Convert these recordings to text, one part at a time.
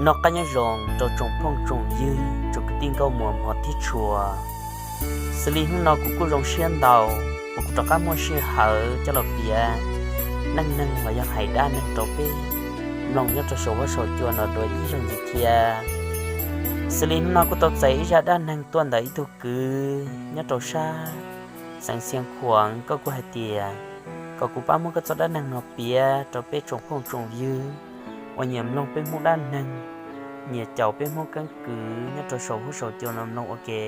Noj qab nyob zoo rau tsoom phooj tsoom ywg, tsoom kwv tij nkauj muam hmov thiab tshua. Xws li hnub no kuv kuj zoo siab ntau uas kuv rov qab muaj sij hawm coj los piav neej neeg los yog hais dab neeg rau peb mloog nyob rau saum huab saum cua no dua ib zaug ntxiv thiab. Xws li hnub no kuj tau txais ib zaj dab neeg tuaj ntawm ib tug kwv nyob rau sab xeev Xiav Khuam, koj kuj hais tias kom kuv pab muab koj txoj dab neeg no piav rau peb tsoom phooj tsoom ywg uas nyiam mloog peb Hmoob dab neeg, nyiam caum peb Hmoob keeb kwm nyob rau saum huab saum cua no mloog ua ke.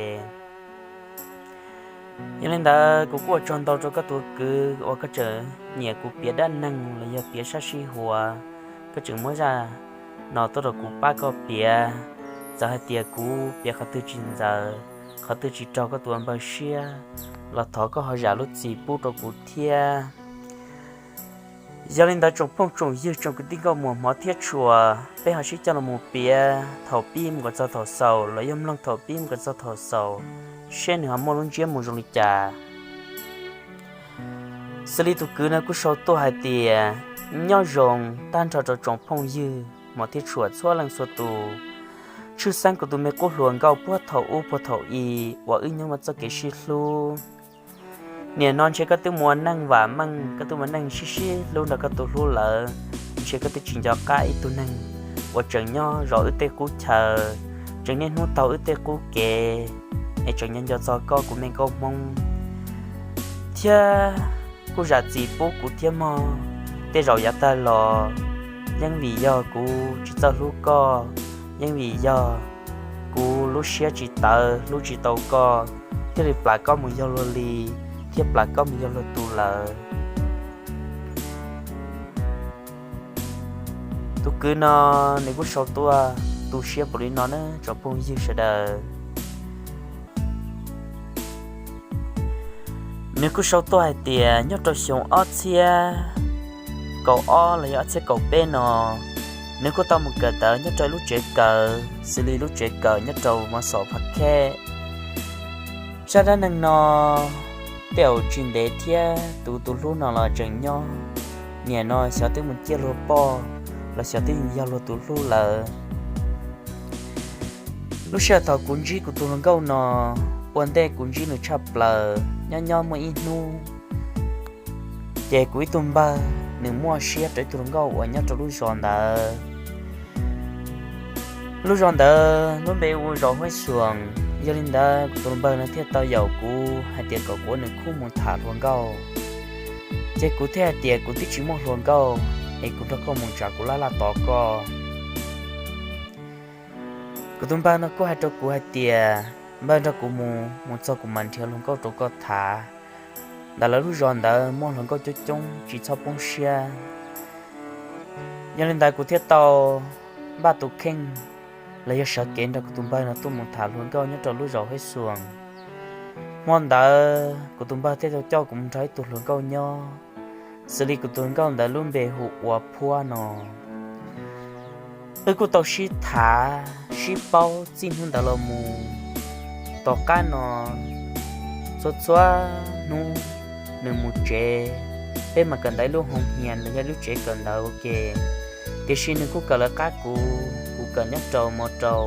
Yog li ntawd kuv kuj ua tsaug ntau rau koj tus kwv uas koj tseem nyiam kuv piav dab neeg los yog piav sab sij huam, koj tseem muab zaj no tuaj rau kuv pab koj piav. Txawm hais tias kuv piav qhov twg tsis ntxaws, qhov twg tsis raug koj tus npawg siab los thov koj ho zam lub txim pub rau kuv thiab. Yog li ntawd tsoom phooj tsoom ywg, tsoom kwv tij nkauj muam hmov thiab tshua, peb ho sib coj los mus piav thaum pib mus kom txog thaum xaus los yog mloog thaum pib mus kom txog thaum xaus, seb nws ho muaj lub ntsiab mus zoo li cas. Xws li tus kwv no kuj sau tuaj hais tias, nyob zoo tag nrho rau tsoom phooj ywg hmov thiab tshua txhua leej txhua tus. Tshwj xeeb kuv tus me qub hluas nkauj puag thaum ub puag thaum i uas wb nyob muaj txoj kev sib hlub. Nim no ntshe koj twb mus ua neej vam meej, koj twb mus ua neej sib sib hlub nrog koj tus hlub lawm, ntshe koj twb tsis nco qab ib tug neeg uas tseem nyob zov wb tej qub chaw, tseem niaj hnub taug wb tej qub kev, es tseem nco nco txog koj kuv me nkauj Hmoob thiab kuj zam txim pub kuv thiab mog. Tej zaum yav tag los yeej vim yog kuv tsis txawj hlub koj, yeej vim yog kuv lub siab tsis tawv hlub tsis tau koj, thiaj li plam koj mus yog luag li, thiab plam koj mus yog luag tus lawm. Tus kwv no nws kuj sau tuaj tu siab npaum li no na tsoom phooj ywg sawv daws. Nws kuj sau tuaj hais tias nyob rau xyoo ob txhiab kaum ob los yog ob txhiab kaum peb no, nws kuj tau mus kawm ntawv nyob rau lub tsev kawm, xws li lub tsev kawm nyob rau Mos Xos Pha Khej. Zaj dab neeg no tej zaum tsis ntev thiab, tus tus hlub no los tseem nyob, nim no xyov twb mus ciaj luag poj los xyov twb yog luag tus hlub lawm. Lub sij hawm thaum kuv ntsib kuv tus hluas nkauj no, ua ntej kuv ntsib nws tshaj plaws nyob nyob muaj ib hnub, ces kuv ib tug npawg nws muaj siab rau ib tug hluas nkauj uas nyob rau lub zos ntawd. Lub zos ntawd lub npe hu ua zos Huab Xuas. Yog li ntawd kuv tus hluas npawg no thiaj tau yaum kuv hais tias kom kuv ua nws khub mus tham hluas nkauj. Ces kuv thiaj hais tias kuv twb tsis muaj hluas nkauj, es kuv nrog koj mus tsam kuv laj laj tos koj. Kuv tus npawg no kuj hais rau kuv hais tias, npawg, nrog kuv mus, mus txog kuv mam nrhiav hluas nkauj rau koj tham. Ntawm lawv lub zos ntawd muaj hluas nkauj coob coob, tsis txhob poob siab. Yog li ntawd kuv thiaj tau npaj tus kheej los yog sawv kev nrog kuv tus npawg no tuaj mus tham hluas nkauj nyob rau lub zos Huab Xuas. Hmo ntawd kuv tus npawg thiaj tau coj kuv mus nrog ib tug hluas nkauj nyob, xws li kuv tus hluas nkauj ntawd lub npe hu ua Phuab no. Wb kuj tau sib tham sib paub txij hnub ntawd los mus. Tom qab no txhua txhua hnub nws mus tsev, peb mam kawm ntawv ib lub hoo hias los yog lub tsev kawm ntawv ua ke, tiam sis nws kuj kawm lawv qab kuv, kuv kawm nyob rau mos rau,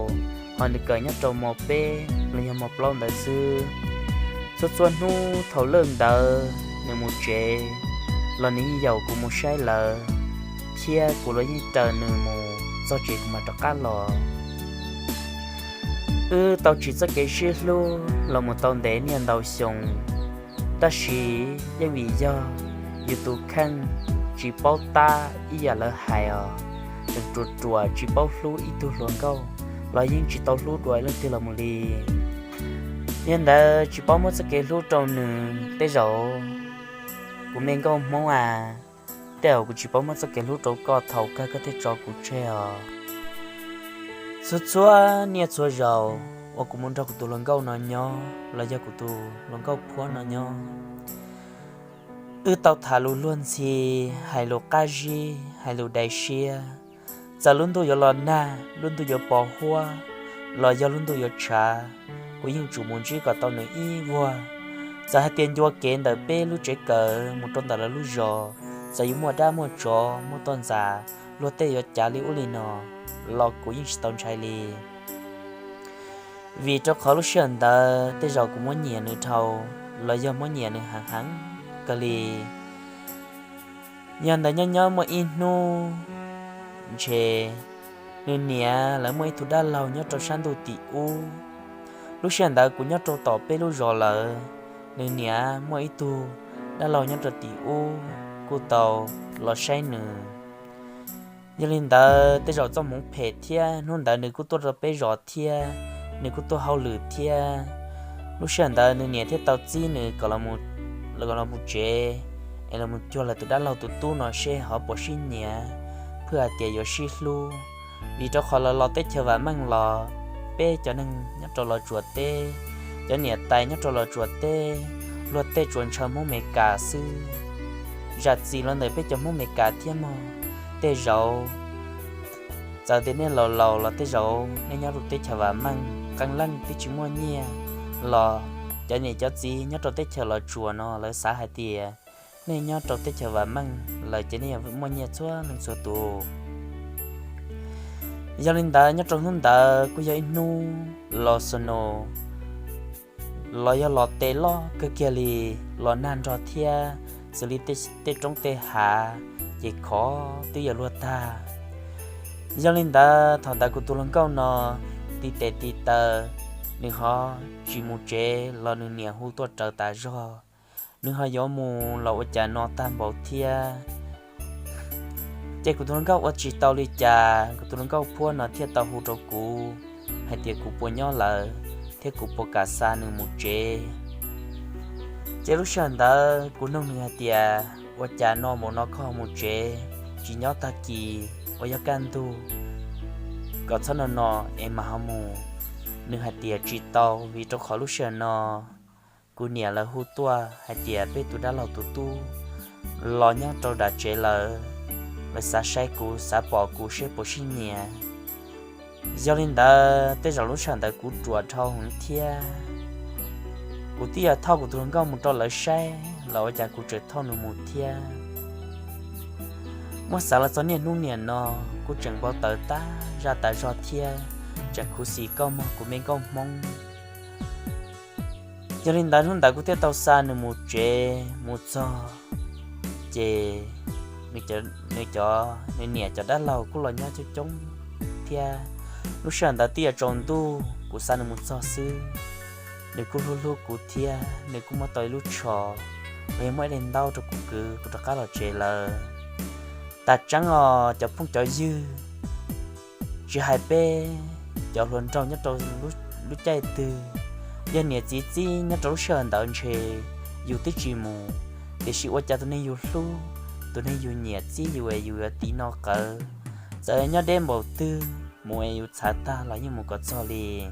ho nws kawm nyob rau mos peb los yog mos plaub ntawd xwb. Txhua txhua hnub thaum lawm ntawd nws mus tsev los nws yeej yaum kuv mus saib lawv, thiab kuv los yeej raws nws mus txog tsev kuv mam rov qab los. Wb tau tsim txoj kev sib hlub los mus tau ntev niaj ntau xyoo, tab sis yeej vim yog yus tus kheej tsis paub tab ib yam lawv hais os, tseem ruam ruam tsis paub hlub ib tug hluas nkauj los yeej tsis tau hlub dua ib leej twg los mus li. Yog ntawd tsis paub muab txoj kev hlub rau nws, tej zaum kuv me nkauj Hmoob a, tej zaum kuv tsis paub muab txoj kev hlub rau koj thaum kawg koj thiaj tso kuv tseg os. Txhua txhua niaj txhua zaus uas kuv mus nrog kuv tus hluas nkauj no nyob los yog kuv tus hluas nkauj Phuab no nyob, wb tau tham lus luag ntxhi, hais lus qab zib, hais lus dai siab. Txawm lub ntuj yuav los nag, lub ntuj yuav pos huab, los yog lub ntuj yuav tshav, kuv yeej tsum mus ntsib kom tau nws ib vuag. Txawm hais tias ncua kev ntawm peb lub tsev kawm mus rau ntawm lawv lub zos, txawm yuav muaj dab muaj tsov muaj toj ntxas, luag tej yuav cav li ub li no, los kuv yeej tsis tau ntshai li. Vim rau qhov lub sij hawm ntawd tej zaum kuv muab nyiam nws dhau, los yog muab nyiam nws heev heev kawg li. Yog ntawd nyob nyob muaj ib hnub ntshe nws niam lawv muaj ib tug dab laug nyob rau sab ntuj tim ub. Lub sij hawm ntawd kuv nyob rau tom peb lub zos lawm, nws niam muaj ib tug dab laug nyob rau tim ub kuj tau los saib nws. Yog li ntawd tej zaum txoj hmoov phem thiab, hnub ntawd nws kuj tuaj rau peb zos thiab, nws kuj tuaj hauj lwm thiab. Lub sij hawm ntawd nws niam thiaj tau txib nws kom los mus tsev, es los mus cuag lawv tus dab laug tus tub no seb ho puas sib nyiam, phwj hais tias yuav sib hlub. Vim rau qhov lawv los teb chaws vam meej los peb cov neeg nyob rau Los Tsuas teb, cov niam tais nyob rau Los Tsuas teb, luag tej tsuas ntshaw Hmoob Meskas xwb. Zam txim los ntawm peb cov Hmoob Meskas thiab mog, tej zaum txawm tias nej laus laus los tej zaum nej nyob rau teb chaws vam meej qee leej twb tsis muaj nyiaj los cov niam cov txiv nyob rau teb chaws Los Tsuas no lawv xav hais tias nej nyob rau teb chaws vam meej lawm ces nej yuav muaj nyiaj txhua leej txhua tus. Yog li ntawd nyob rau hnub ntawd kuj yog ib hnub los snow, los yog los tes loj kawg kiag li, los nag nrog thiab, xws li tej roob tej hav ces khov twb yuav luag tag. Yog li ntawd thaum ntawd kuv tus hluas nkauj no tiv tes tiv taw, nws ho tsis mus tsev los nws niam hu tuaj raws tas zog, nws ho yuav mus los ua cas no tag npaum thiab. Ces kuv tus hluas nkauj ua tsis tau li cas, kuv tus hluas nkauj phuab no thiaj tau hu rau kuv hais tias kuv puas nyob lawm thiab kuv puas kam xa nws mus tsev. Ces lub sij hawm ntawd kuv nug nws hais tias, ua cas no npaum no koj ho mus tsev, tsis nyob tag kis uas yog kaj ntug, kom txhob no no es mas ho mus? Nws hais tias tsis tau, vim rau qhov lub sij hawm no kuv niam lawv hu tuaj hais tias peb tus dab laug tus tub los nyob rau nram tsev lawm, lawv xav saib kuv, xav pom kuv seb puas sib nyiam. Yog li ntawd tej zaum lub sij hawm ntawd kuv ruam dhau heev thiab. Kuv twb yog thauj kuv tus hluas nkauj mus rau lawv saib los ua cas kuv tseem thauj nws mus thiab. Muab xav los txog niaj hnub niam no, kuv tseem npau taws tas zaj tas zog thiab tseem khuv xim koj mog kuv me nkauj Hmoob. Yog li ntawd hnub ntawd kuv thiaj tau xa nws mus tsev mus txog, ces nws cov, nws niam cov dab laug kuj los nyob coob coob thiab. Lub sij hawm ntawd twb yuav tsaus ntuj, kuv xa nws mus txog xwb, nws kuj hlub hlub kuv thiab nws kuj muab tau ib lub tsho, los yog muab ib daim ntaub rau kuv kwv kuv rov qab los tsev lawm. Tas tseeb os cov phooj cov ywg, tsis hais peb cov hluas nraug nyob rau lub caij twg, yog niam txiv txib nyob rau lub sij hawm ntawd ntshe yus twb tsis mus, tiam sis ua cas tus neeg yus hlub, tus neeg yus nyiam txib yus es yus yuav tiv no qawv, txawm nyob deb npaum twg mus es yus txhav tag los yeej mus kom txog li.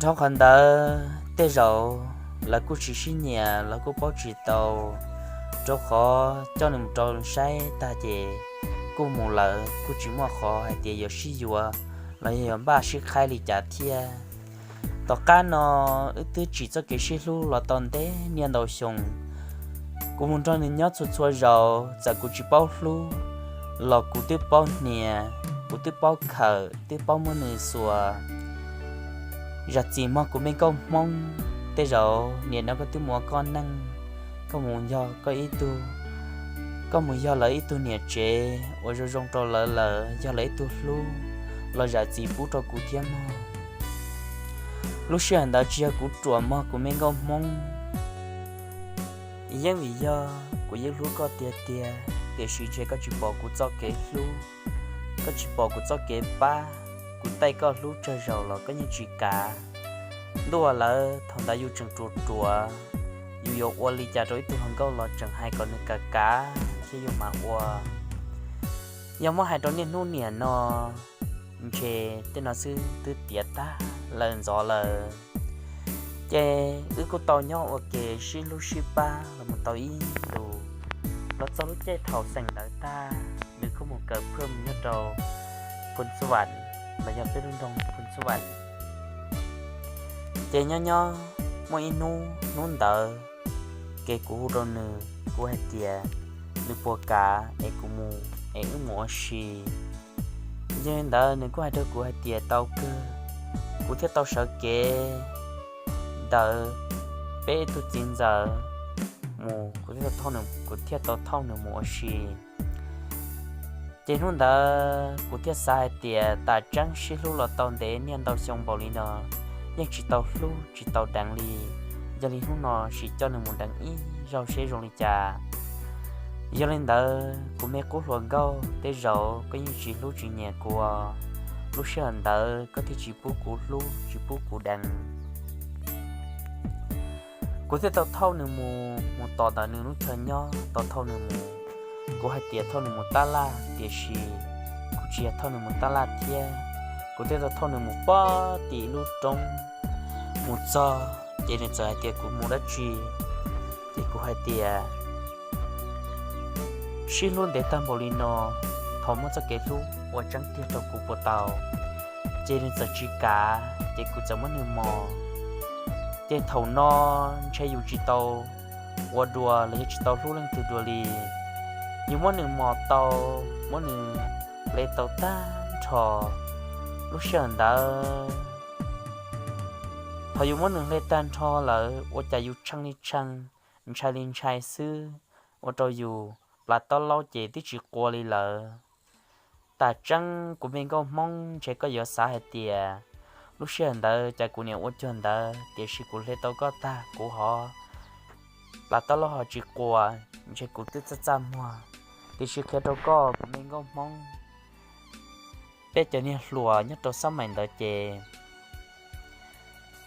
Dhau qhov ntawd tej zaum lawv kuj tsis sib nyiam, lawv kuj paub tsis tau, rau qhov coj nws mus rau saib tag ces kuj mus lawm, kuj tsis muaj qhov hais tias yuav sib yuav los yog yuav npaj sib qhaib li cas thiab. Tom qab no wb twb tsim txoj kev sib hlub los tau ntev niaj ntau xyoo. Kuv mus nrog nws nyob txhua txhua zaus, txawm kuv tsis paub hlub los kuv twb paub hnia, kuv twb paub khawm, twb paub muab nws xuas. Zam txim mog kuv me nkauj Hmoob, tej zaum niam no koj twb mus ua koj neej, koj mus yog koj ib tug, koj mus yog lawv ib tug niam tsev uas zoo zoo rau lawv lawm, yog lawv ib tug hlub los zam txim pub rau kuv thiab mog. Lub sij hawm ntawd tsis yog kuv ruam mog kuv me nkauj Hmoob, yeej vim yog kuv yeej hlub koj tiag tiag, tiam sis ntshe koj tsis pom kuv txoj kev hlub, koj tsis pom kuv txoj kev pab, kuv taij koj hlub tsawg zaus los koj yeej tsis kav. Ntuj lawm thaum ntawd yus tseem ruam ruam, yus yuav ua li cas rau ib tug hluas nkauj los tseem hais kom nws kav kav thiab yus mam ua. Yog muab hais rau niaj hnub niam no, ntshe tej no xwb twb tiav tag lawm ntxov lawm. Ces wb kuj tau nyob ua ke sib hlub sib pab los mus tau ib ntus, los txog lub caij thaum xeem ntawd tag, nws kuj mus kawm phwj nyob rau Phoos Xab Vam, los yog peb lub nroog Phoos Xab Vam. Ces nyob nyob muaj ib hnub, hnub ntawd, ces kuv hu rau nws, kuv hais tias nws puas kav es kuv mus es wb mus ua si. Yog li ntawd nws kuj hais rau kuv hais tias tau kawg, kuv thiaj tau sawv kev ntawd peb tug txiv ntxawm mus, kuv thiaj tau thauj nws, kuv thiaj tau thauj nws mus ua si. Ces hnub ntawd kuv thiaj xav hais tias tam tseeb sib hlub los tau ntev niaj ntau xyoo npaum li no, yeej tsis tau hlub tsis tau deev li. Yog li hnub no sim coj nws mus deev ib zaug seb zoo li cas. Yog li ntawd kuv me qub hluas nkauj, tej zaum koj yeej tsis hlub tsis nyiam kuv, lub sij hawm ntawd koj thiaj tsis pub kuv hlub tsis pub kuv deev. Kuv thiaj tau thauj nws mus, mus tom ntawm nws lub chaw nyob, tau thauj nws mus. Kuv hais tias thauj nws mus tab laj, tiam sis kuv tsis yog thauj nws mus tab laj thiab. Kuv thiaj tau thauj nws mus pog tim lub roob mus txog, ces nws txawm hais tias kuv mus dab tsi. Ces kuv hais tias sib hlub ntev tag npaum li no, thov muab txoj kev hlub ua tseeb tiag rau kuv puas tau? Ces nws txawm tsis kam, ces kuv txawm muab nws mos. Ces thaum no ntshe yus tsis tau ua dua los yog tsis tau hlub leej twg dua li. Yus muab nws mos tau, muab nws hle tau tag nrho lub sij hawm ntawd. Thaum yus muab nws hle tag nrho lawm ua cas yus tshee li tshee, ntshai li ntshai xwb, ua rau yus plab taub laub ces twb tsis qua li lawm. Tam tseeb kuv me nkauj Hmoob, ntshe koj yuav xav hais tias lub sij hawm ntawd cas kuv niam ua cuag ntawd, tiam sis kuv hle tau koj tag kuv ho plab taub laub ho tsis qua, ntshe kuv twb txaj txaj muag. Tiam sis qhia rau koj kuv me nkauj Hmoob, peb cov niag hluas nyob rau xab maim ntawd ces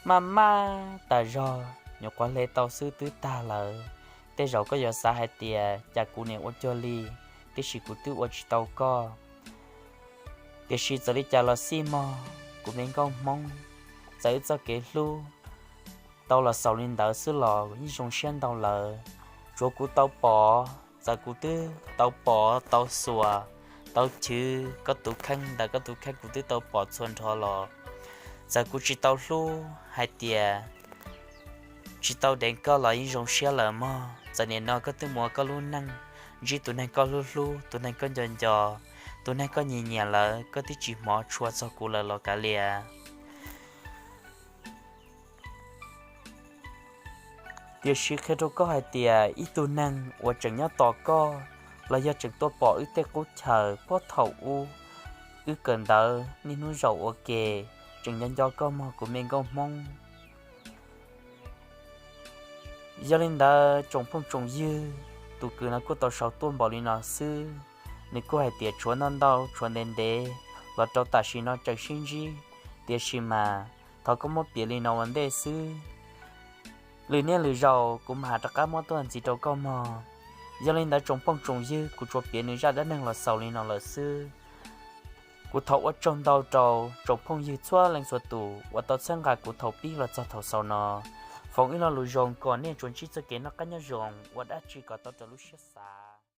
maj maj tas zog, nyuam qhuav hle tau xwb twb tag lawm. Tej zaum koj yuav xav hais tias cas kuv niam ua cuag li, tiam sis kuv twb ua tsis tau koj. Tiam sis txawm li cas los xij mog kuv me nkauj Hmoob, txawm wb txoj kev hlub tau los xaus li ntawd xwb los yeej zoo siab ntau lawm. Tsuav kuv tau pom, txawm kuv twb tau pom tau xuas, tau chwv koj tus kheej ntawm koj tus kheej kuv twb tau pom txhua nrho los, txawm kuv tsis tau hlub hais tias tsis tau deev koj los yeej zoo siab lawm mog. Txawm nim no koj twb mus ua koj lub neej, ntsib tus neeg koj hlub hlub, tus neeg koj nco nco, tus neeg koj nyiam nyiam lawm, koj twb tsis hmov tshua txog kuv lawm los kav liam. Tiam sis qhia rau koj hais tias ib tug neeg uas tseem nyob tos koj los yog tseem tuaj pom wb tej qub chaw puag thaum ub wb kawm ntawv niaj hnub zaum ua ke, tseem nco nco koj mog kuv me nkauj Hmoob. Yog li ntawd tsoom phooj tsoom ywg, tus kwv no kuj tau sau tuaj npaum li no xwb. Nws kuj hais tias tshuav ntau ntau tshuav ntev ntev los rau tam sim no tseem sib ntsib, tiam sis mas thov koj muab piav li no ua ntej xwb. Lwm niaj lwm zaus kuv mam rov qab muab tuaj ntxiv rau koj mog. Yog li ntawd tsoom phooj tsoom ywg, kuv tsuas piav nws zaj dab neeg los xaus li no lawm xwb. Kuv thov ua tsaug ntau rau tsoom phooj ywg txhua leej txhua tus uas tau txhawb nqa kuv thaum pib los txog thaum xaus no. Foom ib lo lus zoo kom nej tsuas ntsib txoj kev noj qab nyob zoo, ua dab tsi kom tau raws lub siab xav.